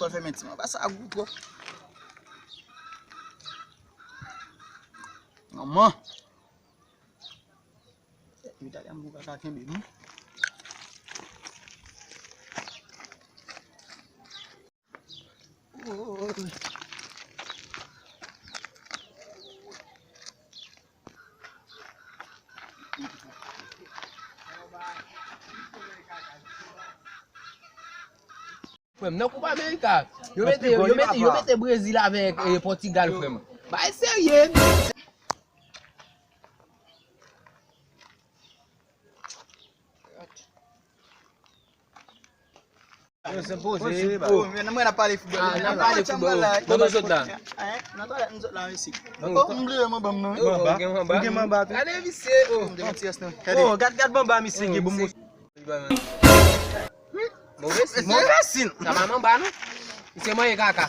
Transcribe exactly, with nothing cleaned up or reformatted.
Fè men ti manba sa gou twòp. Manman. Italyan m ka kenbe non. Frè m, nan Koup Amerika, yo mete, yo mete, yo mete Brezil avèk, eh, Pòtigal, frè m. Bagay serye. Yo, se poze, ba. Oh, men mwen ap pale foutbòl. Ah, n ap pale foutbòl. Kote w sot la? Hein? Nan twalèt m sot la, mesye. Oh, m bliye manba m nan. Oh, ou gen manba? Ou gen manba tou? Gade visye, oh. M te gen ti yès nan. Oh, gad, gad manba misye gen bon. Move sin. Move sin. Sa pa manba non. Misye manje kaka.